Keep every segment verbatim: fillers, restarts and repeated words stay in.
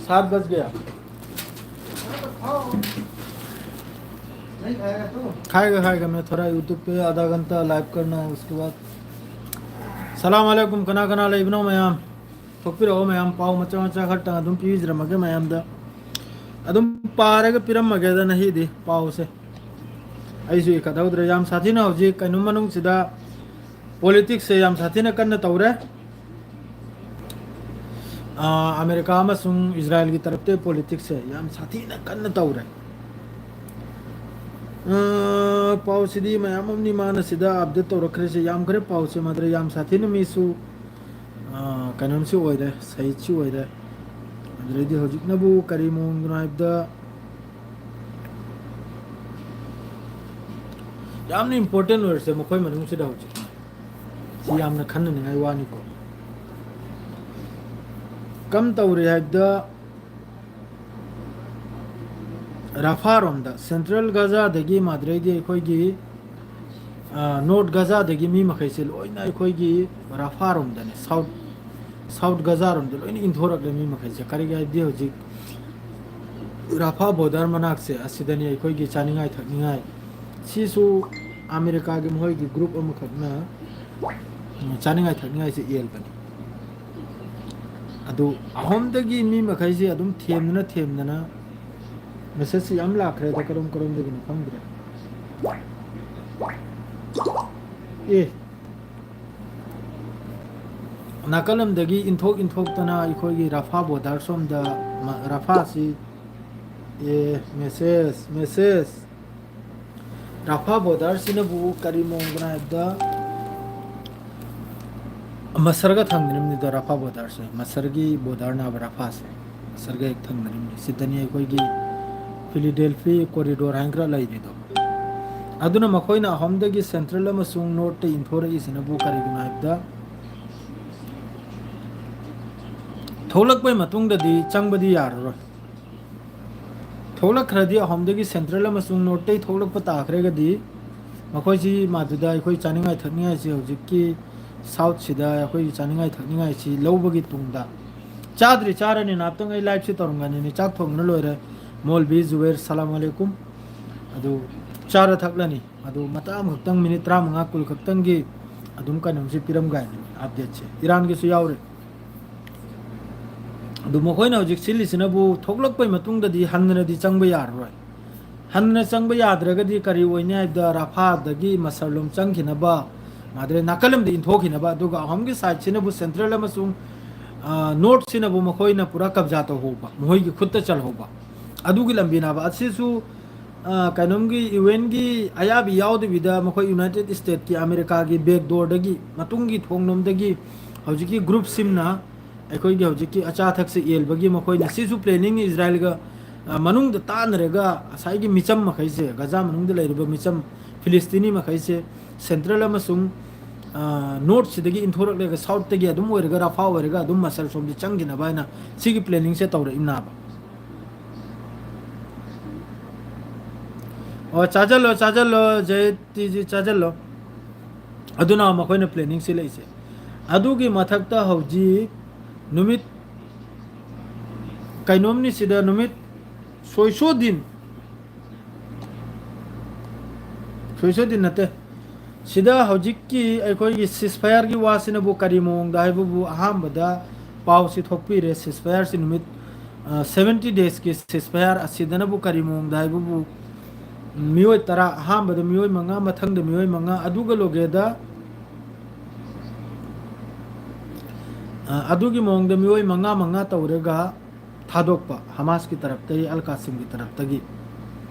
सात बज गया। नहीं खाएगा तो? खाएगा, खाएगा। मैं थोड़ा YouTube पे आधा घंटा लाइव करना है, उसके बाद। ꯁꯂꯥꯝ ꯑꯂꯩꯀꯨꯝ, ꯀꯅꯥ ꯀꯅꯥ ꯂꯩꯕꯅꯣ ꯃꯌꯥꯝ? ꯊꯣꯛꯄꯤꯔꯛꯑꯣ ꯃꯌꯥꯝ, ꯄꯥꯎ ꯃꯆꯥ ꯃꯆꯥ ꯈꯔꯇꯪ ꯑꯗꯨꯝ ꯄꯤꯕꯤꯔꯝꯃꯒꯦ ꯃꯌꯥꯝꯗ꯫ ꯑꯗꯨꯝ ꯄꯥꯔꯒ ꯄꯤꯔꯝꯃꯒꯦꯗ ꯅꯍꯤꯗꯤ ꯄꯥꯎꯁꯦ꯫ ꯑꯩꯁꯨ ꯏꯈꯠꯍꯧꯗ꯭ꯔꯦ꯫ ꯌꯥꯝ ꯁꯥꯊꯤꯅ ꯍꯧꯖꯤꯛ ꯀꯩꯅꯣ ꯃꯅꯨꯡꯁꯤꯗ ꯄꯣꯂꯤꯇꯤꯛꯁꯁꯦ ꯌꯥꯝ ꯁꯥꯊꯤꯅ ꯀꯟꯅ ꯇꯧꯔꯦ꯫ ꯑꯥ, ꯑꯃꯦꯔꯤꯀꯥ ꯑꯃꯁꯨꯡ ꯏꯖꯔꯥꯏꯜꯒꯤ ꯇꯔꯞꯇ ꯄꯣꯂꯤꯇꯤꯛꯁꯁꯦ ꯌꯥꯝ ꯁꯥꯊꯤꯅ ꯀꯟꯅ ꯇꯧꯔꯦ꯫ ꯑꯥ, ꯄꯥꯎꯁꯤꯗꯤ ꯃꯌꯥꯝ ꯑꯃꯅꯤ ꯃꯥꯅ ꯁꯤꯗ ꯑꯞꯗꯦꯠ ꯇꯧꯔꯛꯈ꯭ꯔꯤꯁꯦ, ꯌꯥꯝꯈ꯭ꯔꯦ ꯄꯥꯎꯁꯦ꯫ ꯃꯥꯗ꯭ꯔꯦ ꯌꯥꯝ ꯁꯥꯊꯤꯅ ꯃꯤꯁꯨ, ꯑꯥ, ꯀꯩꯅꯣꯝꯁꯨ ꯑꯣꯏꯔꯦ, ꯁꯍꯤꯠꯁꯨ ꯑꯣꯏꯔꯦ꯫ ꯑꯗꯨꯗꯩꯗꯤ ꯍꯧꯖꯤꯛꯅꯕꯨ ꯀꯔꯤ ꯃꯑꯣꯡꯗꯅꯣ ꯍꯥꯏꯕꯗ, ꯌꯥꯝꯅ ꯏꯝꯄꯣꯔꯇꯦꯟ ꯑꯣꯏꯔꯤꯁꯦ ꯃꯈꯣꯏ ꯃꯅꯨꯡꯁꯤꯗ ꯍꯧꯖꯤꯛ꯫ ꯁꯤ ꯌꯥꯝꯅ ꯈꯟꯅꯅꯤꯡꯉꯥꯏ ꯋꯥꯅꯤꯀꯣ꯫ ꯀꯝ ꯇꯧꯔꯤ ꯍꯥꯏꯕꯗ, ꯔꯥꯐꯥꯔꯣꯝꯗ, ꯁꯦꯟꯇ꯭ꯔꯦꯜ ꯒꯖꯥꯗꯒꯤ ꯃꯥꯗ꯭ꯔꯩꯗꯤ ꯑꯩꯈꯣꯏꯒꯤ, ꯑ, ꯅꯣꯔꯠ ꯒꯖꯥꯗꯒꯤ ꯃꯤ ꯃꯈꯩꯁꯦ ꯂꯣꯏꯅ ꯑꯩꯈꯣꯏꯒꯤ ꯔꯥꯐꯥꯔꯣꯝꯗꯅꯦ, ꯁꯥꯎꯠ, ꯁꯥꯎꯠ ꯒꯖꯥꯔꯣꯝꯗ ꯂꯣꯏꯅ ꯏꯟꯊꯣꯔꯛꯂꯦ ꯃꯤ ꯃꯈꯩꯁꯦ꯫ ꯀꯔꯤꯒꯤ ꯍꯥꯏꯕꯗꯤ ꯍꯧꯖꯤꯛ ꯔꯥꯐꯥ ꯕꯣꯔꯗꯔ ꯃꯅꯥꯛꯁꯦ ꯑꯁꯤꯗꯅꯤ ꯑꯩꯈꯣꯏꯒꯤ ꯆꯥꯅꯤꯡꯉꯥꯏ ꯊꯛꯅꯤꯡꯉꯥꯏ꯫ ꯁꯤꯁꯨ ꯑꯃꯦꯔꯤꯀꯥꯒꯤ ꯃꯈꯣꯏꯒꯤ ꯒ꯭ꯔꯨꯞ ꯑꯃꯈꯛꯅ, ꯎꯝ, ꯆꯥꯅꯤꯡꯉꯥꯏ ꯊꯛꯅꯤꯡꯉꯥꯏꯁꯦ ꯌꯦꯟꯕꯅꯤ꯫ ꯑꯗꯨ ꯑꯍꯣꯝꯗꯒꯤ ꯃꯤ ꯃꯈꯩꯁꯦ ꯑꯗꯨꯝ ꯊꯦꯝꯗꯅ ꯊꯦꯝꯗꯅ ꯃꯦꯁꯦꯖꯁꯤ ꯌꯥꯝ ꯂꯥꯛꯈ꯭ꯔꯦꯗ, ꯀꯔꯝ ꯀꯔꯝꯗꯒꯤꯅꯣ ꯈꯪꯗ꯭ꯔꯦ꯫ ꯑꯦ, ꯅꯥꯀꯜ ꯑꯃꯗꯒꯤ ꯏꯟꯊꯣꯛ ꯏꯟꯊꯣꯛꯇꯅ ꯑꯩꯈꯣꯏꯒꯤ ꯔꯥꯐꯥ ꯕꯣꯔꯗꯔ ꯁꯣꯝꯗ ꯃ-, ꯔꯥꯐꯥꯁꯤ, ꯑꯦ, ꯃꯦꯁꯦꯖ, ꯃꯦꯁꯦꯖ꯫ ꯔꯥꯐꯥ ꯕꯣꯔꯗꯔꯁꯤꯅꯕꯨ ꯀꯔꯤ ꯃꯑꯣꯡꯗꯅꯣ ꯍꯥꯏꯕꯗ, ꯃꯁꯔꯒ ꯊꯪꯅꯔꯤꯕꯅꯤꯗꯣ ꯔꯥꯐꯥ ꯕꯣꯔꯗꯔꯁꯦ, ꯃꯁꯔꯒꯤ ꯕꯣꯔꯗꯔꯅꯦꯕ ꯔꯥꯐꯥꯁꯦ, ꯃꯁꯔꯒ ꯍꯦꯛ ꯊꯪꯅꯔꯤꯕꯅꯤ꯫ ꯁꯤꯗꯅꯤ ꯑꯩꯈꯣꯏꯒꯤ ꯐꯤꯂꯤꯗꯦꯜꯐꯤ ꯀꯣꯔꯤꯗꯣꯔ ꯍꯥꯏꯅ ꯈꯔ ꯂꯩꯔꯤꯗꯣ꯫ ꯑꯗꯨꯅ ꯃꯈꯣꯏꯅ ꯑꯍꯣꯝꯗꯒꯤ ꯁꯦꯟꯇ꯭ꯔꯦꯜ ꯑꯃꯁꯨꯡ ꯅꯣꯔꯠꯇ ꯏꯟꯊꯣꯔꯛꯏꯁꯤꯅꯕꯨ ꯀꯔꯤꯒꯤꯅꯣ ꯍꯥꯏꯕꯗ, ꯊꯣꯛꯂꯛꯄꯩ ꯃꯇꯨꯡꯗꯗꯤ ꯆꯪꯕꯗꯤ ꯌꯥꯔꯔꯣꯏ꯫ ꯊꯣꯛꯂꯛꯈ꯭ꯔꯗꯤ ꯑꯍꯣꯝꯗꯒꯤ ꯁꯦꯟꯇ꯭ꯔꯦꯜ ꯑꯃꯁꯨꯡ ꯅꯣꯔꯠꯇꯩ ꯊꯣꯛꯂꯛꯄ ꯇꯥꯈ꯭ꯔꯒꯗꯤ, ꯃꯈꯣꯏꯁꯤ ꯃꯗꯨꯗ ꯑꯩꯈꯣꯏ ꯆꯥꯅꯤꯡꯉꯥꯏ ꯊꯛꯅꯤꯡꯉꯥꯏꯁꯤ ꯍꯧꯖꯤꯛꯀꯤ ꯁꯥꯎꯠꯁꯤꯗ ꯑꯩꯈꯣꯏꯒꯤ ꯆꯥꯅꯤꯡꯉꯥꯏ ꯊꯛꯅꯤꯡꯉꯥꯏꯁꯤ ꯂꯧꯕꯒꯤ ꯇꯨꯡꯗ ꯆꯥꯗ꯭ꯔꯤ, ꯆꯥꯔꯅꯤ꯫ ꯉꯥꯏꯍꯥꯛꯇꯪ ꯑꯩ live ꯁꯤ ꯇꯧꯔꯝꯒꯅꯤꯅꯦ꯫ ꯆꯥꯛ ꯊꯣꯡꯕꯅ ꯂꯣꯏꯔꯦ꯫ ꯃꯣꯜꯕꯤ ꯖꯨꯕꯦꯔ, ꯁꯂꯥꯝ ꯑꯂꯩꯀꯨꯝ꯫ ꯑꯗꯨ ꯆꯥꯔ ꯊꯛꯂꯅꯤ꯫ ꯑꯗꯨ ꯃꯇꯥꯡ ꯈꯛꯇꯪ, ꯃꯤꯅꯤꯠ ꯇꯔꯥꯃꯉꯥ ꯀꯨꯟ ꯈꯛꯇꯪꯒꯤ ꯑꯗꯨꯝ ꯀꯩꯅꯣꯝꯁꯤ ꯄꯤꯔꯝꯒꯅꯤ, update ꯁꯦ꯫ ꯏꯔꯥꯟꯒꯤꯁꯨ ꯌꯥꯎꯔꯦ꯫ ꯑꯗꯨ ꯃꯈꯣꯏꯅ ꯍꯧꯖꯤꯛ ꯁꯤꯜꯂꯤꯁꯤꯅꯕꯨ ꯊꯣꯛꯂꯛꯄꯩ ꯃꯇꯨꯡꯗꯗꯤ ꯍꯟꯅꯗꯤ ꯆꯪꯕ ꯌꯥꯔꯔꯣꯏ꯫ ꯍꯟꯅ ꯆꯪꯕ ꯌꯥꯗ꯭ꯔꯒꯗꯤ ꯀꯔꯤ ꯑꯣꯏꯅꯤ ꯍꯥꯏꯕꯗ, ꯔꯥꯐꯥꯗꯒꯤ ꯃꯁꯔꯂꯣꯝ ꯆꯪꯈꯤꯅꯕ, ꯃꯥꯗ꯭ꯔꯦ ꯅꯥꯀꯜ ꯑꯃꯗ ꯏꯟꯊꯣꯛꯈꯤꯅꯕ, ꯑꯗꯨꯒ ꯑꯍꯨꯝꯒꯤ side ꯁꯤꯅꯕꯨ central ꯑꯃꯁꯨꯡ, ꯑ, north ꯁꯤꯅꯕꯨ ꯃꯈꯣꯏꯅ ꯄꯨꯔꯥ ꯀꯕꯖꯥ ꯇꯧꯍꯧꯕ, ꯃꯈꯣꯏꯒꯤ ꯈꯨꯠꯇ ꯆꯜꯍꯧꯕ, ꯑꯗꯨꯒꯤ ꯂꯝꯕꯤꯅꯦꯕ꯫ ꯑꯁꯤꯁꯨ, ꯑ, ꯀꯩꯅꯣꯝꯒꯤ, UN ꯒꯤ ꯑꯌꯥꯕꯤ ꯌꯥꯎꯗꯕꯤꯗ ꯃꯈꯣꯏ United States ꯀꯤ, ꯑꯃꯦꯔꯤꯀꯥꯒꯤ backdoor ꯗꯒꯤ, ꯃꯇꯨꯡꯒꯤ ꯊꯣꯡꯂꯣꯝꯗꯒꯤ ꯍꯧꯖꯤꯛꯀꯤ group ꯁꯤꯝꯅ ꯑꯩꯈꯣꯏꯒꯤ ꯍꯧꯖꯤꯛꯀꯤ ꯑꯆꯥ ꯑꯊꯛꯁꯦ ꯌꯦꯜꯕꯒꯤ ꯃꯈꯣꯏꯅ ꯁꯤꯁꯨ planning ꯅꯤ꯫ ꯏꯖꯔꯥꯏꯜꯒ, ꯑ, ꯃꯅꯨꯡꯗ ꯇꯥꯟꯅꯔꯒ ꯉꯁꯥꯏꯒꯤ ꯃꯤꯆꯝ ꯃꯈꯩꯁꯦ, ꯒꯖꯥ ꯃꯅꯨꯡꯗ ꯂꯩꯔꯤꯕ ꯃꯤꯆꯝ ꯐꯤꯂꯤꯁꯇꯤꯅꯤ ꯃꯈꯩꯁꯦ central ꯑꯃꯁꯨꯡ, ꯑ, north ꯁꯤꯗꯒꯤ ꯏꯟꯊꯣꯔꯛꯂꯒ south ꯇꯒꯤ ꯑꯗꯨꯝ ꯑꯣꯏꯔꯒ, ꯔꯥꯐꯥ ꯑꯣꯏꯔꯒ ꯑꯗꯨꯝ ꯃꯁꯜ ꯁꯣꯝꯗ ꯆꯪꯈꯤꯅꯕ ꯍꯥꯏꯅ ꯁꯤꯒꯤ planning ꯁꯦ ꯇꯧꯔꯛꯏꯅꯥꯕ꯫ ꯑꯣ, ꯆꯥꯖꯜꯂꯣ, ꯆꯥꯖꯜꯂꯣ, ꯖꯦ ꯇꯤ ꯖꯤ, ꯆꯥꯖꯜꯂꯣ꯫ ꯑꯗꯨꯅ ꯃꯈꯣꯏꯅ planning ꯁꯤꯜꯂꯛꯏꯁꯦ꯫ ꯑꯗꯨꯒꯤ ꯃꯊꯛꯇ ꯍꯧꯖꯤꯛ ꯅꯨꯃꯤꯠ ꯀꯩꯅꯣꯝꯅꯤ ꯁꯤꯗ, ꯅꯨꯃꯤꯠ ꯁꯣꯏꯁꯣꯗꯤꯟ, ꯁꯣꯏꯁꯣꯗꯤꯟ ꯅꯠꯇꯦ, ꯁꯤꯗ ꯍꯧꯖꯤꯛꯀꯤ ꯑꯩꯈꯣꯏꯒꯤ ceasefire ꯒꯤ ꯋꯥꯁꯤꯅꯕꯨ ꯀꯔꯤ ꯃꯑꯣꯡꯗ ꯍꯥꯏꯕꯕꯨ ꯑꯍꯥꯟꯕꯗ ꯄꯥꯎꯁꯤ ꯊꯣꯛꯄꯤꯔꯦ꯫ Ceasefire ꯁꯤ ꯅꯨꯃꯤꯠ, ꯑ, seventy days ꯀꯤ ceasefire ꯑꯁꯤꯗꯅꯕꯨ ꯀꯔꯤ ꯃꯑꯣꯡꯗ ꯍꯥꯏꯕꯕꯨ, ꯃꯤꯑꯣꯏ ꯇꯔꯥ, ꯑꯍꯥꯟꯕꯗ ꯃꯤꯑꯣꯏ ꯃꯉꯥ, ꯃꯊꯪꯗ ꯃꯤꯑꯣꯏ ꯃꯉꯥ, ꯑꯗꯨꯒ ꯂꯣꯒꯦꯗ, ꯑ, ꯑꯗꯨꯒꯤ ꯃꯑꯣꯡꯗ ꯃꯤꯑꯣꯏ ꯃꯉꯥ ꯃꯉꯥ ꯇꯧꯔꯒ ꯊꯥꯗꯣꯛꯄ, ꯍꯃꯥꯁꯀꯤ ꯇꯔꯞꯇꯒꯤ, ꯑꯜ ꯀꯥꯁꯤꯝꯒꯤ ꯇꯔꯞꯇꯒꯤ꯫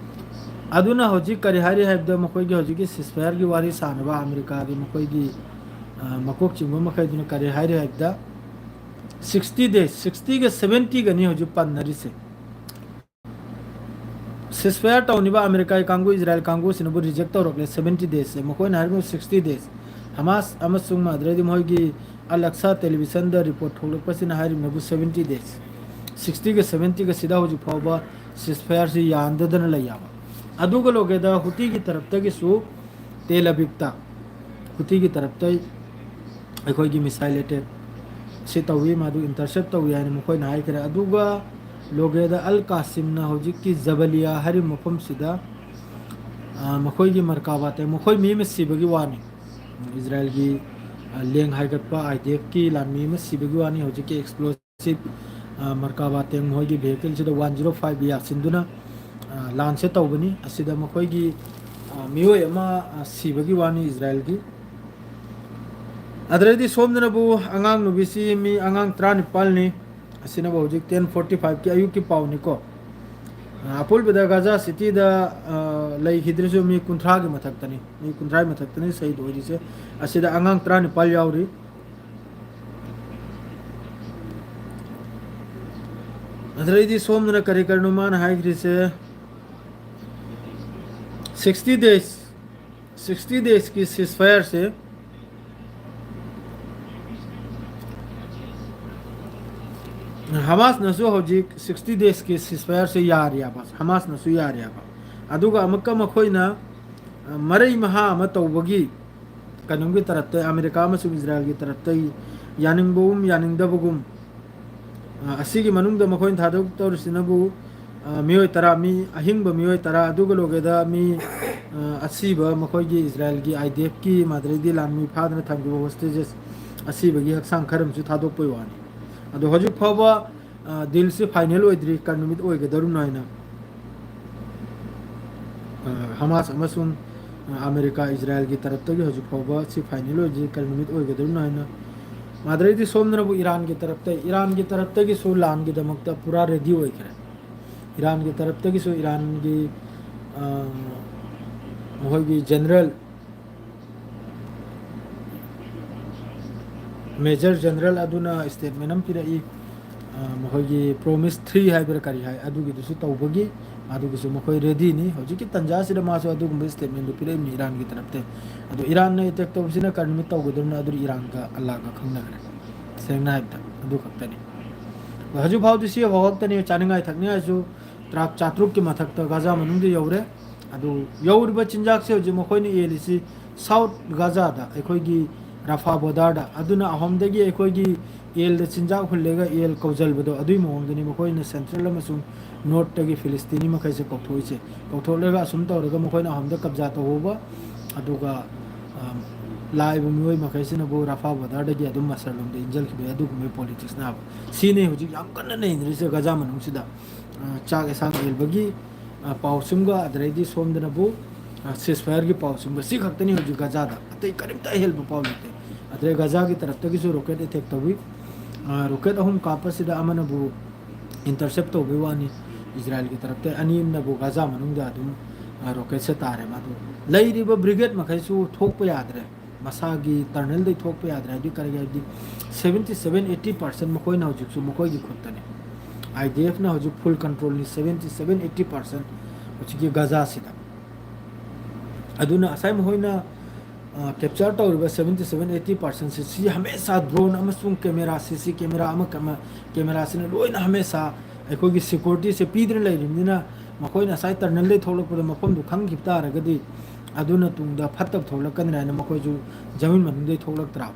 ꯑꯗꯨꯅ ꯍꯧꯖꯤꯛ ꯀꯔꯤ ꯍꯥꯏꯔꯤ ꯍꯥꯏꯕꯗ, ꯃꯈꯣꯏꯒꯤ ꯍꯧꯖꯤꯛꯀꯤ ceasefire ꯒꯤ ꯋꯥꯔꯤ ꯁꯥꯅꯕ ꯑꯃꯦꯔꯤꯀꯥꯒꯤ ꯃꯈꯣꯏꯒꯤ, ꯑ, ꯃꯀꯣꯛ ꯆꯤꯡꯕ ꯃꯈꯩꯗꯨꯅ ꯀꯔꯤ ꯍꯥꯏꯔꯤ ꯍꯥꯏꯕꯗ, sixty days, sixty ꯒ seventy ꯒꯅꯤ ꯍꯧꯖꯤꯛ ꯄꯟꯅꯔꯤꯁꯦ꯫ Ceasefire ꯇꯧꯅꯤꯕ ꯑꯃꯦꯔꯤꯀꯥꯒꯤ ꯀꯥꯡꯕꯨ, ꯏꯖꯔꯥꯏꯜ ꯀꯥꯡꯕꯨꯁꯤꯅꯕꯨ reject ꯇꯧꯔꯛꯂꯦ seventy days ꯁꯦ꯫ ꯃꯈꯣꯏꯅ ꯍꯥꯏꯔꯤꯕ sixty days꯫ ꯍꯃꯥꯁ ꯑꯃꯁꯨꯡ ꯃꯥꯗ꯭ꯔꯦꯗꯤ ꯃꯈꯣꯏꯒꯤ ꯑꯜ ꯑꯛꯁꯥ television ꯗ report ꯊꯣꯛꯂꯛꯄꯁꯤꯅ ꯍꯥꯏꯔꯤꯕꯅꯕꯨ seventy days꯫ Sixty ꯒ seventy ꯒ ꯁꯤꯗ ꯍꯧꯖꯤꯛ ꯐꯥꯎꯕ ceasefire ꯁꯤ ꯌꯥꯟꯗꯗꯅ ꯂꯩ ꯌꯥꯕ꯫ ꯑꯗꯨꯒ ꯂꯣꯒꯦꯗ ꯍꯨꯇꯤꯒꯤ ꯇꯔꯞꯇꯒꯤꯁꯨ ꯇꯦꯜ ꯑꯕꯤꯕꯇ ꯍꯨꯇꯤꯒꯤ ꯇꯔꯞꯇ ꯑꯩꯈꯣꯏꯒꯤ missile attack ꯁꯤ ꯇꯧꯏ, ꯃꯗꯨ intercept ꯇꯧꯏ ꯍꯥꯏꯅ ꯃꯈꯣꯏꯅ ꯍꯥꯏꯈ꯭ꯔꯦ꯫ ꯑꯗꯨꯒ ꯂꯣꯒꯦꯗ ꯑꯜ ꯀꯥꯁꯤꯝꯅ ꯍꯧꯖꯤꯛꯀꯤ ꯖꯕꯂꯤꯌꯥ ꯍꯥꯏꯔꯤꯕ ꯃꯐꯝꯁꯤꯗ, ꯑ, ꯃꯈꯣꯏꯒꯤ ꯃꯔꯀꯥꯕꯥ ꯇꯦꯡ, ꯃꯈꯣꯏ ꯃꯤ ꯑꯃ ꯁꯤꯕꯒꯤ ꯋꯥꯅꯤ꯫ ꯏꯖꯔꯥꯌꯦꯜꯒꯤ, ꯑ, ꯂꯦꯡ ꯍꯥꯏꯒꯠꯄ IDFꯀꯤ ꯂꯥꯟꯃꯤ ꯑꯃ ꯁꯤꯕꯒꯤ ꯋꯥꯅꯤ꯫ ꯍꯧꯖꯤꯛꯀꯤ explosive, ꯑ, ꯃꯔꯀꯥꯕꯥ ꯇꯦꯡ ꯃꯈꯣꯏꯒꯤ vehicleꯁꯤꯗ one zero five ꯌꯥꯁꯤꯟꯗꯨꯅ, ꯑ, ꯂꯥꯟꯁꯦ ꯇꯧꯕꯅꯤ꯫ ꯑꯁꯤꯗ ꯃꯈꯣꯏꯒꯤ, ꯑ, ꯃꯤꯑꯣꯏ ꯑꯃ, ꯑ, ꯁꯤꯕꯒꯤ ꯋꯥꯅꯤ ꯏꯖꯔꯥꯌꯦꯜꯒꯤ꯫ ꯑꯗꯨꯗꯩꯗꯤ ꯁꯣꯝꯗꯅꯕꯨ ꯑꯉꯥꯡ ꯅꯨꯕꯤꯁꯤ ꯃꯤ ꯑꯉꯥꯡ ꯇꯔꯥꯅꯤꯄꯥꯜꯅꯤ꯫ ꯑꯁꯤꯅꯕꯨ ꯍꯧꯖꯤꯛ ten forty fiveꯀꯤ ꯑꯌꯨꯛꯀꯤ ꯄꯥꯎꯅꯤꯀꯣ꯫ ꯑ, ꯑꯄꯨꯟꯕꯗ ꯒꯥꯖꯥ ꯁꯤꯇꯤꯗ, ꯑ, ꯂꯩꯈꯤꯗ꯭ꯔꯁꯨ ꯃꯤ ꯀꯨꯟꯊ꯭ꯔꯥꯒꯤ ꯃꯊꯛꯇꯅꯤ, ꯃꯤ ꯀꯨꯟꯊ꯭ꯔꯥꯒꯤ ꯃꯊꯛꯇꯅꯤ ꯁꯍꯤꯗ ꯑꯣꯏꯔꯤꯁꯦ꯫ ꯑꯁꯤꯗ ꯑꯉꯥꯡ ꯇꯔꯥꯅꯤꯄꯥꯜ ꯌꯥꯎꯔꯤ꯫ ꯑꯗꯨꯗꯩꯗꯤ ꯁꯣꯝꯗꯅ ꯀꯔꯤ ꯀꯔꯤꯅꯣ ꯃꯥꯅ ꯍꯥꯏꯈ꯭ꯔꯤꯁꯦ? Sixty days, sixty daysꯀꯤ ceasefireꯁꯦ ꯍꯃꯥꯁꯅꯁꯨ ꯍꯧꯖꯤꯛ sixty daysꯀꯤ ceasefireꯁꯦ ꯌꯥꯔꯤꯑꯕ, ꯍꯃꯥꯁꯅꯁꯨ ꯌꯥꯔꯤꯑꯕ꯫ ꯑꯗꯨꯒ ꯑꯃꯨꯛꯀ ꯃꯈꯣꯏꯅ, ꯑ, ꯃꯔꯩ ꯃꯍꯥ ꯑꯃ ꯇꯧꯕꯒꯤ ꯀꯩꯅꯣꯝꯒꯤ ꯇꯔꯞꯇ, ꯑꯃꯦꯔꯤꯀꯥ ꯑꯃꯁꯨꯡ ꯏꯖꯔꯥꯌꯦꯜꯒꯤ ꯇꯔꯞꯇꯒꯤ ꯌꯥꯅꯤꯡꯕꯒꯨꯝ ꯌꯥꯅꯤꯡꯗꯕꯒꯨꯝ, ꯑ, ꯑꯁꯤꯒꯤ ꯃꯅꯨꯡꯗ ꯃꯈꯣꯏꯅ ꯊꯥꯗꯣꯛꯇꯧꯔꯤꯁꯤꯅꯕꯨ, ꯑ, ꯃꯤꯑꯣꯏ ꯇꯔꯥ, ꯃꯤ ꯑꯍꯤꯡꯕ ꯃꯤꯑꯣꯏ ꯇꯔꯥ, ꯑꯗꯨꯒ ꯂꯣꯏꯒꯗ ꯃꯤ, ꯑ, ꯑꯁꯤꯕ ꯃꯈꯣꯏꯒꯤ ꯏꯖꯔꯥꯌꯦꯜꯒꯤ IDFꯀꯤ ꯃꯗꯨꯗꯩꯗꯤ ꯂꯥꯟꯃꯤ ꯐꯥꯗꯅ ꯊꯝꯈꯤꯕ hostages ꯑꯁꯤꯕꯒꯤ ꯍꯛꯆꯥꯡ ꯈꯔ ꯑꯃꯁꯨ ꯊꯥꯗꯣꯛꯄꯩ ꯋꯥꯅꯤ꯫ ꯑꯗꯣ ꯍꯧꯖꯤꯛ ꯐꯥꯎꯕ, ꯑ, dealꯁꯤ final ꯑꯣꯏꯗ꯭ꯔꯤ, ꯀꯔꯤ ꯅꯨꯃꯤꯠ ꯑꯣꯏꯒꯗꯧꯔꯤꯕꯅꯣ ꯍꯥꯏꯅ꯫ ꯑ, ꯍꯃꯥꯁ ꯑꯃꯁꯨꯡ, ꯑ, ꯑꯃꯦꯔꯤꯀꯥ, ꯏꯖꯔꯥꯌꯦꯜꯒꯤ ꯇꯔꯞꯇꯒꯤ ꯍꯧꯖꯤꯛ ꯐꯥꯎꯕ ꯁꯤ final ꯑꯣꯏꯗ꯭ꯔꯤ, ꯀꯔꯤ ꯅꯨꯃꯤꯠ ꯑꯣꯏꯒꯗꯧꯔꯤꯕꯅꯣ ꯍꯥꯏꯅ꯫ ꯃꯗꯨꯗꯩꯗꯤ ꯁꯣꯝꯗꯅꯕꯨ ꯏꯔꯥꯟꯒꯤ ꯇꯔꯞꯇ, ꯏꯔꯥꯟꯒꯤ ꯇꯔꯞꯇꯒꯤꯁꯨ ꯂꯥꯟꯒꯤꯗꯃꯛꯇ ꯄꯨꯔꯥ ready ꯑꯣꯏꯈ꯭ꯔꯦ꯫ ꯏꯔꯥꯟꯒꯤ ꯇꯔꯞꯇꯒꯤꯁꯨ ꯏꯔꯥꯟꯒꯤ, ꯑ, ꯃꯈꯣꯏꯒꯤ general, Major General ꯑꯗꯨꯅ statement ꯑꯃ ꯄꯤꯔꯛꯏ, ꯑ, ꯃꯈꯣꯏꯒꯤ Promise three ꯍꯥꯏꯕ꯭ꯔꯥ ꯀꯔꯤ ꯍꯥꯏ, ꯑꯗꯨꯒꯤꯗꯨꯁꯨ ꯇꯧꯕꯒꯤ, ꯑꯗꯨꯒꯤꯁꯨ ꯃꯈꯣꯏ readyꯅꯤ꯫ ꯍꯧꯖꯤꯛꯀꯤ ꯇꯟꯖꯥꯁꯤꯗ ꯃꯥꯁꯨ ꯑꯗꯨꯒꯨꯝꯕ statementꯗꯨ ꯄꯤꯔꯛꯏꯕꯅꯤ ꯏꯔꯥꯟꯒꯤ ꯇꯔꯞꯇ꯫ ꯑꯗꯣ ꯏꯔꯥꯟꯅ attack ꯇꯧꯕꯁꯤꯅ ꯀꯔꯤ ꯅꯨꯃꯤꯠ ꯇꯧꯒꯗꯧꯔꯤꯕꯅꯣ, ꯑꯗꯨꯗꯤ ꯏꯔꯥꯟꯒ ꯑꯜꯂꯥꯒ ꯈꯪꯅꯈ꯭ꯔꯦ, ꯁꯦꯡꯅ ꯍꯥꯏꯕꯗ ꯑꯗꯨ ꯈꯛꯇꯅꯤ꯫ ꯑꯗꯣ ꯍꯧꯖꯤꯛ ꯐꯥꯎꯗꯤ ꯁꯤ ꯐꯥꯎ ꯈꯛꯇꯅꯤ, ꯆꯥꯅꯤꯡꯉꯥꯏ ꯊꯛꯅꯤꯡꯉꯥꯏꯁꯨ ꯇꯔꯥ ꯆꯥꯇ꯭ꯔꯨꯛꯀꯤ ꯃꯊꯛꯇ ꯒꯥꯖꯥ ꯃꯅꯨꯡꯗ ꯌꯧꯔꯦ꯫ ꯑꯗꯨ ꯌꯧꯔꯤꯕ ꯆꯤꯟꯖꯥꯛꯁꯦ ꯍꯧꯖꯤꯛ ꯃꯈꯣꯏꯅ ꯌꯦꯜꯂꯤꯁꯤ South ꯒꯥꯖꯥꯗ, ꯑꯩꯈꯣꯏꯒꯤ ꯔꯐꯥ ꯕꯣꯔꯗꯔꯗ꯫ ꯑꯗꯨꯅ ꯑꯍꯣꯝꯗꯒꯤ ꯑꯩꯈꯣꯏꯒꯤ ꯑꯦꯜꯗ ꯆꯤꯟꯖꯥꯛ ꯍꯨꯜꯂꯒ ꯑꯦꯜ ꯀꯧꯖꯜꯕꯗꯣ, ꯑꯗꯨꯒꯤ ꯃꯑꯣꯡꯗꯅꯤ ꯃꯈꯣꯏꯅ ꯁꯦꯟꯇ꯭ꯔꯦꯜ ꯑꯃꯁꯨꯡ ꯅꯣꯔꯠꯇꯒꯤ ꯐꯤꯂꯤꯁꯇꯤꯅꯤ ꯃꯈꯩꯁꯦ ꯀꯧꯊꯣꯛꯏꯁꯦ꯫ ꯀꯧꯊꯣꯛꯂꯒ ꯑꯁꯨꯝ ꯇꯧꯔꯒ ꯃꯈꯣꯏꯅ ꯑꯍꯣꯝꯗ ꯀꯕꯖꯥ ꯇꯧꯍꯧꯕ, ꯑꯗꯨꯒ, ꯑ, ꯂꯥꯛꯏꯕ ꯃꯤꯑꯣꯏ ꯃꯈꯩꯁꯤꯅꯕꯨ ꯔꯐꯥ ꯕꯣꯔꯗꯔꯗꯒꯤ ꯑꯗꯨꯝ ꯃꯁꯔꯂꯣꯝꯗ ꯏꯟꯖꯜꯈꯤꯕ ꯑꯗꯨꯒꯨꯝꯕꯒꯤ ꯄꯣꯂꯤꯇꯤꯛꯁꯅꯦꯕ꯫ ꯁꯤꯅꯤ ꯍꯧꯖꯤꯛ ꯌꯥꯝ ꯀꯟꯅ ꯅꯩꯅꯔꯤꯁꯦ ꯒꯖꯥ ꯃꯅꯨꯡꯁꯤꯗ꯫ ꯑ, ꯆꯥꯛ ꯌꯦꯟꯁꯥꯡ ꯍꯦꯜꯕꯒꯤ, ꯑ, ꯄꯥꯎꯁꯤꯡꯒ, ꯑꯗꯨꯗꯩꯗꯤ ꯁꯣꯝꯗꯅꯕꯨ, ꯑ, ceasefire-ꯒꯤ ꯄꯥꯎꯁꯤꯡꯒ, ꯁꯤ ꯈꯛꯇꯅꯤ ꯍꯧꯖꯤꯛ ꯒꯖꯥꯗ꯫ ꯑꯇꯩ ꯀꯔꯤꯝꯇ ꯑꯍꯦꯜꯕ ꯄꯥꯎ ꯂꯩꯇꯦ꯫ ꯑꯗꯨꯗꯩ ꯒꯖꯥꯒꯤ ꯇꯔꯞꯇꯒꯤꯁꯨ rocket attack ꯇꯧꯏ꯫ ꯑ, rocket ꯑꯍꯨꯝ ꯀꯥꯞꯄꯁꯤꯗ ꯑꯃꯅꯕꯨ intercept ꯇꯧꯕꯩ ꯋꯥꯅꯤ ꯏꯖꯔꯥꯏꯜꯒꯤ ꯇꯔꯞꯇ, ꯑꯅꯤ ꯑꯃꯅꯕꯨ ꯒꯖꯥ ꯃꯅꯨꯡꯗ ꯑꯗꯨꯝ, ꯑ, rocket-ꯁꯦ ꯇꯥꯔꯦ꯫ ꯃꯗꯨ ꯂꯩꯔꯤꯕ brigade ꯃꯈꯩꯁꯨ ꯊꯣꯛꯄ ꯌꯥꯗ꯭ꯔꯦ, ꯃꯁꯥꯒꯤ tunnel-ꯗꯩ ꯊꯣꯛꯄ ꯌꯥꯗ꯭ꯔꯦ꯫ ꯍꯥꯏꯗꯤ ꯀꯔꯤꯒꯤ ꯍꯥꯏꯗꯤ seventy seven eighty percent ꯃꯈꯣꯏꯅ ꯍꯧꯖꯤꯛꯁꯨ ꯃꯈꯣꯏꯒꯤ ꯈꯨꯠꯇꯅꯤ꯫ IDF-ꯅ ꯍꯧꯖꯤꯛ full control-ꯅꯤ seventy seven eighty percent ꯍꯧꯖꯤꯛꯀꯤ ꯒꯖꯥꯁꯤꯗ꯫ ꯑꯗꯨꯅ ꯉꯁꯥꯏ ꯃꯈꯣꯏꯅ, ꯑ, capture ꯇꯧꯔꯤꯕ seventy seven eighty percent-ꯁꯤ, ꯁꯤ ꯍꯃꯦꯁꯥ drone ꯑꯃꯁꯨꯡ camera, CC camera ꯑꯃ, camera-ꯁꯤꯅ ꯂꯣꯏꯅ ꯍꯃꯦꯁꯥ ꯑꯩꯈꯣꯏꯒꯤ security-ꯁꯦ ꯄꯤꯗꯨꯅ ꯂꯩꯔꯤꯕꯅꯤꯅ, ꯃꯈꯣꯏꯅ ꯉꯁꯥꯏ tunnel-ꯗꯩ ꯊꯣꯛꯂꯛꯄꯗ ꯃꯐꯝꯗꯨ ꯈꯪꯈꯤꯕ ꯇꯥꯔꯒꯗꯤ, ꯑꯗꯨꯅ ꯇꯨꯡꯗ ꯐꯠꯇꯕ ꯊꯣꯛꯂꯛꯀꯅꯤ ꯍꯥꯏꯅ ꯃꯈꯣꯏꯁꯨ ꯖꯃꯤꯟ ꯃꯅꯨꯡꯗꯩ ꯊꯣꯛꯂꯛꯇ꯭ꯔꯕ꯫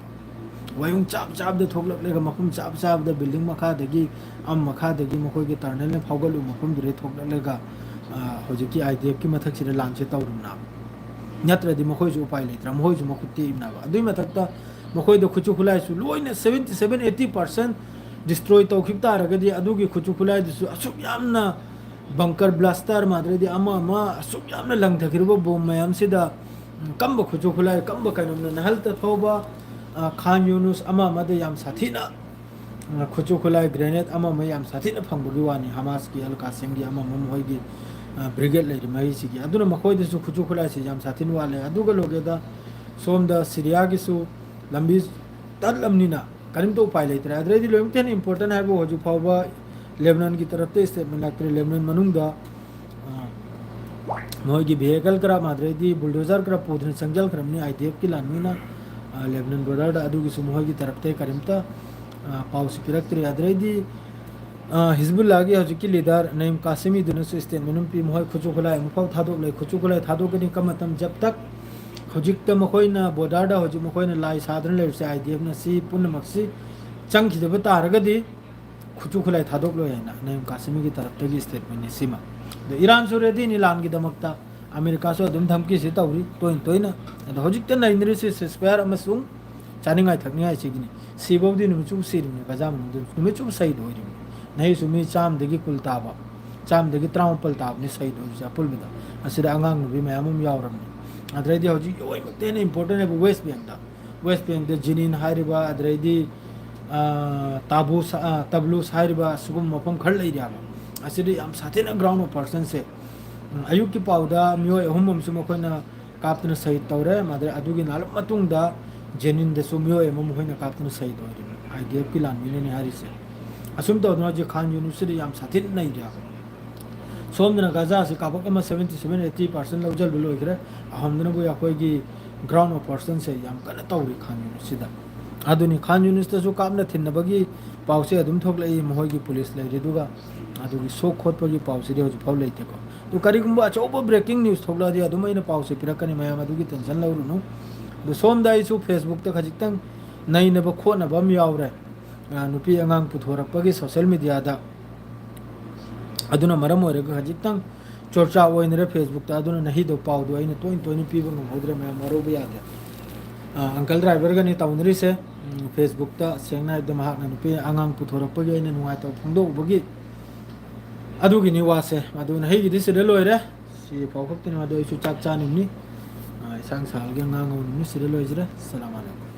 ꯋꯥꯌꯨꯡ ꯆꯥꯞ ꯆꯥꯞꯗ ꯊꯣꯛꯂꯛꯂꯒ, ꯃꯐꯝ ꯆꯥꯞ ꯆꯥꯞꯗ building ꯃꯈꯥꯗꯒꯤ, ꯑꯃ ꯃꯈꯥꯗꯒꯤ ꯃꯈꯣꯏꯒꯤ tunnel-ꯅ ꯐꯥꯎꯒꯠꯂꯨꯕ ꯃꯐꯝꯗꯨꯗꯩ ꯊꯣꯛꯂꯛꯂꯒ, ꯑ, ꯍꯧꯖꯤꯛꯀꯤ IDF-ꯀꯤ ꯃꯊꯛꯁꯤꯗ ꯂꯥꯟꯁꯦ ꯇꯧꯔꯨꯕꯅꯦꯕ꯫ ꯅꯠꯇ꯭ꯔꯗꯤ ꯃꯈꯣꯏꯁꯨ ꯎꯄꯥꯏ ꯂꯩꯇ꯭ꯔꯥ, ꯃꯈꯣꯏꯁꯨ ꯃꯈꯨꯠ ꯇꯦꯛꯏꯕꯅꯦꯕ꯫ ꯑꯗꯨꯏ ꯃꯊꯛꯇ ꯃꯈꯣꯏꯗ ꯈꯨꯠꯁꯨ ꯈꯨꯠꯂꯥꯏꯁꯨ ꯂꯣꯏꯅ seventy seven eighty percent destroy ꯇꯧꯈꯤꯕ ꯇꯥꯔꯒꯗꯤ, ꯑꯗꯨꯒꯤ ꯈꯨꯠꯁꯨ ꯈꯨꯠꯂꯥꯏꯗꯨꯁꯨ ꯑꯁꯨꯛ ꯌꯥꯝꯅ bunker blaster ꯃꯥꯗ꯭ꯔꯗꯤ ꯑꯃ ꯑꯃ ꯑꯁꯨꯛ ꯌꯥꯝꯅ ꯂꯪꯊꯈꯤꯕ bomb ꯃꯌꯥꯝꯁꯤꯗ, ꯎꯝ, ꯀꯝꯕ ꯈꯨꯠꯁꯨ ꯈꯨꯠꯂꯥꯏ, ꯀꯝꯕ ꯀꯩꯅꯣꯝꯅ ꯅꯍꯜꯇ ꯐꯥꯎꯕ, ꯑ, ꯈꯥꯟ ꯌꯨꯅꯨꯁ ꯑꯃ ꯑꯃꯗ ꯌꯥꯝ ꯁꯥꯊꯤꯅ, ꯑ, ꯈꯨꯠꯁꯨ ꯈꯨꯠꯂꯥꯏ grenade ꯑꯃ ꯑꯃ ꯌꯥꯝ ꯁꯥꯊꯤꯅ ꯐꯪꯕꯒꯤ ꯋꯥꯅꯤ, ꯍꯃꯥꯁꯀꯤ ꯑꯜ ꯀꯥꯁꯦꯝꯒꯤ ꯑꯃ ꯑꯃ ꯃꯈꯣꯏꯒꯤ, ꯑ, brigade ꯂꯩꯔꯤꯕ ꯃꯍꯩꯁꯤꯒꯤ꯫ ꯑꯗꯨꯅ ꯃꯈꯣꯏꯗꯁꯨ ꯈꯨꯠꯁꯨ ꯈꯨꯠꯂꯥꯏꯁꯤ ꯌꯥꯝ ꯁꯥꯊꯤꯅ ꯋꯥꯠꯂꯦ꯫ ꯑꯗꯨꯒ ꯂꯣꯏꯒꯦꯗ ꯁꯣꯝꯗ ꯁꯤꯔꯤꯌꯥꯒꯤꯁꯨ ꯂꯝꯕꯤ ꯇꯠꯂꯝꯅꯤꯅ ꯀꯔꯤꯝꯇ ꯎꯄꯥꯏ ꯂꯩꯇ꯭ꯔꯦ꯫ ꯑꯗꯨꯗꯩꯗꯤ ꯂꯣꯏꯅꯃꯛꯇ ꯍꯦꯟꯅ important ꯍꯥꯏꯕꯨ ꯍꯧꯖꯤꯛ ꯐꯥꯎꯕ ꯂꯦꯕꯅꯟꯒꯤ ꯇꯔꯞꯇ statement ꯂꯥꯛꯇ꯭ꯔꯦ꯫ ꯂꯦꯕꯅꯟ ꯃꯅꯨꯡꯗ, ꯑ, ꯃꯣꯏꯒꯤ vehicle ꯈꯔ ꯑꯗꯨꯗꯩꯗꯤ bulldozer ꯈꯔ ꯄꯨꯗꯨꯅ ꯆꯪꯁꯤꯜꯈ꯭ꯔꯕꯅꯤ IDF-ꯀꯤ ꯂꯥꯟꯃꯤꯅ, ꯑ, ꯂꯦꯕꯅꯟ border-ꯗ꯫ ꯑꯗꯨꯒꯤꯁꯨ ꯃꯈꯣꯏꯒꯤ ꯇꯔꯞꯇ ꯀꯔꯤꯝꯇ, ꯑ, ꯄꯥꯎꯁꯨ ꯄꯤꯔꯛꯇ꯭ꯔꯤ꯫ ꯑꯗꯨꯗꯩꯗꯤ, ꯑ, ꯍꯤꯖꯕꯨꯜꯂꯥꯒꯤ ꯍꯧꯖꯤꯛꯀꯤ leader ꯅꯌꯤꯝ ꯀꯥꯁꯤꯃꯤꯗꯨꯅꯁꯨ statement ꯑꯃ ꯄꯤ, ꯃꯈꯣꯏ ꯈꯨꯠꯁꯨ ꯈꯨꯠꯂꯥꯏ ꯑꯃꯐꯥꯎ ꯊꯥꯗꯣꯛꯂꯣꯏ, ꯈꯨꯠꯁꯨ ꯈꯨꯠꯂꯥꯏ ꯊꯥꯗꯣꯛꯀꯅꯤ ꯀꯔꯝꯕ ꯃꯇꯝ, ꯖꯕ ꯇꯛ ꯍꯧꯖꯤꯛꯇ ꯃꯈꯣꯏꯅ borderꯗ ꯍꯧꯖꯤꯛ ꯃꯈꯣꯏꯅ ꯂꯥꯏ ꯁꯥꯗꯨꯅ ꯂꯩꯔꯤꯁꯦ, IDFꯅ ꯁꯤ ꯄꯨꯝꯅꯃꯛꯁꯤ ꯆꯪꯈꯤꯗꯕ ꯇꯥꯔꯒꯗꯤ ꯈꯨꯠꯁꯨ ꯈꯨꯠꯂꯥꯏ ꯊꯥꯗꯣꯛꯂꯣꯏ ꯍꯥꯏꯅ ꯅꯌꯨꯝ ꯀꯥꯁꯃꯤꯔꯒꯤ ꯇꯔꯞꯇꯒꯤ statementꯅꯤ ꯁꯤꯃ꯫ ꯑꯗꯣ ꯏꯔꯥꯟꯁꯨ readyꯅꯤ ꯂꯥꯟꯒꯤꯗꯃꯛꯇ, ꯑꯃꯦꯔꯤꯀꯥꯁꯨ ꯑꯗꯨꯝ ꯙꯝꯀꯤꯁꯤ ꯇꯧꯔꯤ ꯇꯣꯏꯅ ꯇꯣꯏꯅ꯫ ꯑꯗꯣ ꯍꯧꯖꯤꯛꯇ ꯅꯩꯅꯔꯤꯁꯤ ceasefire ꯑꯃꯁꯨꯡ ꯆꯥꯅꯤꯡꯉꯥꯏ ꯊꯛꯅꯤꯡꯉꯥꯏꯁꯤꯒꯤꯅꯤ꯫ ꯁꯤꯐꯥꯎꯗꯤ ꯅꯨꯃꯤꯠ ꯆꯨꯞꯄ ꯁꯤꯔꯤꯕꯅꯤ ꯒꯖꯥ ꯃꯅꯨꯡꯗ, ꯅꯨꯃꯤꯠ ꯆꯨꯞꯄ ꯁꯍꯤꯗ ꯑꯣꯏꯔꯤꯕꯅꯤ꯫ ꯅꯍꯩꯁꯨ ꯃꯤ ꯆꯥꯝꯗꯒꯤ ꯀꯨꯟ ꯇꯥꯕ, ꯆꯥꯝꯗꯒꯤ ꯇꯔꯥꯃꯥꯄꯜ ꯇꯥꯕꯅꯤ ꯁꯍꯤꯗ ꯑꯣꯏꯔꯤꯁꯦ ꯑꯄꯨꯟꯕꯗ꯫ ꯑꯁꯤꯗ ꯑꯉꯥꯡ ꯅꯨꯄꯤ ꯃꯌꯥꯝ ꯑꯃ ꯌꯥꯎꯔꯕꯅꯤ꯫ ꯑꯗꯨꯗꯩꯗꯤ ꯍꯧꯖꯤꯛ ꯂꯣꯏꯅꯃꯛꯇ ꯍꯦꯟꯅ important ꯑꯣꯏꯕ West Bankꯗ, West Bankꯗ ꯖꯤꯅꯤꯟ ꯍꯥꯏꯔꯤꯕ, ꯑꯗꯨꯗꯩꯗꯤ, ꯑ, ꯇꯥꯕꯨꯁ, ꯑ, ꯇꯕꯂꯨꯁ ꯍꯥꯏꯔꯤꯕ ꯑꯁꯤꯒꯨꯝꯕ ꯃꯐꯝ ꯈꯔ ꯂꯩꯔꯤ ꯍꯥꯏꯕ꯫ ꯑꯁꯤꯗ ꯌꯥꯝ ꯁꯥꯊꯤꯅ ground operationꯁꯦ, ꯎꯝ, ꯑꯌꯨꯛꯀꯤ ꯄꯥꯎꯗ ꯃꯤꯑꯣꯏ ꯑꯍꯨꯝ ꯑꯃꯁꯨ ꯃꯈꯣꯏꯅ ꯀꯥꯞꯇꯨꯅ ꯁꯍꯤꯗ ꯇꯧꯔꯦ꯫ ꯃꯗꯨ, ꯑꯗꯨꯒꯤ ꯅꯥꯜꯂꯕ ꯃꯇꯨꯡꯗ ꯖꯦꯅꯤꯟꯗꯁꯨ ꯃꯤꯑꯣꯏ ꯑꯃ ꯃꯈꯣꯏꯅ ꯀꯥꯞꯇꯨꯅ ꯁꯍꯤꯗ ꯑꯣꯏꯔꯤꯕꯅꯤ IDFꯀꯤ ꯂꯥꯟꯃꯤꯅꯅꯤ ꯍꯥꯏꯔꯤꯁꯦ꯫ ꯑꯁꯨꯝ ꯇꯧꯗꯅ ꯍꯧꯖꯤꯛ ꯈꯥꯟ ꯌꯨꯅꯤꯁꯁꯤꯗ ꯌꯥꯝ ꯁꯥꯊꯤꯅ ꯅꯩꯔꯦ ꯍꯥꯏꯕ꯫ ꯁꯣꯝꯗꯅ ꯒꯖꯥꯁꯤ ꯀꯥꯄꯛ ꯑꯃ seventy seven eighty percent ꯂꯧꯁꯤꯟꯕ ꯂꯣꯏꯈ꯭ꯔꯦ꯫ ꯑꯍꯣꯝꯗꯅꯕꯨ ꯑꯩꯈꯣꯏꯒꯤ ground operationꯁꯦ ꯌꯥꯝ ꯀꯟꯅ ꯇꯧꯔꯤ ꯈꯥꯟ ꯌꯨꯅꯤꯁꯁꯤꯗ꯫ ꯑꯗꯨꯅꯤ, ꯈꯥꯟ ꯌꯨꯅꯤꯁꯇꯁꯨ ꯀꯥꯞꯅ ꯊꯤꯟꯅꯕꯒꯤ ꯄꯥꯎꯁꯦ ꯑꯗꯨꯝ ꯊꯣꯛꯂꯛꯏ, ꯃꯈꯣꯏꯒꯤ ꯄꯨꯂꯤꯁ ꯂꯩꯔꯤꯗꯨꯒ꯫ ꯑꯗꯨꯒꯤ ꯁꯣꯛ ꯈꯣꯠꯄꯒꯤ ꯄꯥꯎꯁꯤꯗꯤ ꯍꯧꯖꯤꯛꯐꯥꯎ ꯂꯩꯇꯦꯀꯣ꯫ ꯑꯗꯨ ꯀꯔꯤꯒꯨꯝꯕ ꯑꯆꯧꯕ breaking news ꯊꯣꯛꯂꯛꯑꯗꯤ ꯑꯗꯨꯝ ꯑꯩꯅ ꯄꯥꯎꯁꯦ ꯄꯤꯔꯛꯀꯅꯤ ꯃꯌꯥꯝ, ꯑꯗꯨꯒꯤ tension ꯂꯧꯔꯨꯅꯨ꯫ ꯑꯗꯨ ꯁꯣꯝꯗ ꯑꯩꯁꯨ Facebookꯇ ꯈꯖꯤꯛꯇꯪ ꯅꯩꯅꯕ ꯈꯣꯠꯅꯕ ꯑꯃ ꯌꯥꯎꯔꯦ꯫ ꯑ, ꯅꯨꯄꯤ ꯑꯉꯥꯡ ꯄꯨꯊꯣꯔꯛꯄꯒꯤ social mediaꯗ꯫ ꯑꯗꯨꯅ ꯃꯔꯝ ꯑꯣꯏꯔꯒ ꯈꯖꯤꯛꯇꯪ ꯆꯣꯔꯆꯥ ꯑꯣꯏꯅꯔꯦ Facebookꯇ꯫ ꯑꯗꯨꯅ ꯅꯍꯩꯗꯣ ꯄꯥꯎꯗꯣ ꯑꯩꯅ ꯇꯣꯏꯅ ꯇꯣꯏꯅ ꯄꯤꯕ ꯉꯝꯍꯧꯗ꯭ꯔꯦ ꯃꯌꯥꯝ, ꯋꯥꯔꯧꯕ ꯌꯥꯗꯦ꯫ ꯑ, uncle driverꯒꯅꯤ ꯇꯧꯅꯔꯤꯁꯦ꯫ ꯎꯝ, Facebookꯇ ꯁꯦꯡꯅ ꯍꯥꯏꯕꯗ ꯃꯍꯥꯛꯅ ꯅꯨꯄꯤ ꯑꯉꯥꯡ ꯄꯨꯊꯣꯔꯛꯄꯒꯤ ꯑꯩꯅ ꯅꯨꯡꯉꯥꯏꯇꯕ ꯐꯣꯡꯗꯣꯛꯎꯕꯒꯤ ꯑꯗꯨꯒꯤꯅꯤ ꯋꯥꯁꯦ꯫ ꯑꯗꯨ ꯅꯍꯩꯒꯤꯗꯤ ꯁꯤꯗ ꯂꯣꯏꯔꯦ꯫ ꯁꯤ ꯄꯥꯎ ꯈꯛꯇꯅꯤ, ꯑꯗꯨ ꯑꯩꯁꯨ ꯆꯥꯛ ꯆꯥꯅꯤꯡꯅꯤ꯫ ꯑ, ꯏꯁꯥꯡ ꯁꯥꯕꯒꯤ ꯑꯉꯥꯡ ꯍꯧꯅꯤꯡꯅꯤ꯫ ꯁꯤꯗ ꯂꯣꯏꯖꯔꯦ꯫ ꯑꯁꯂꯥꯃꯨ ꯑꯂꯥꯏꯀꯨꯝ꯫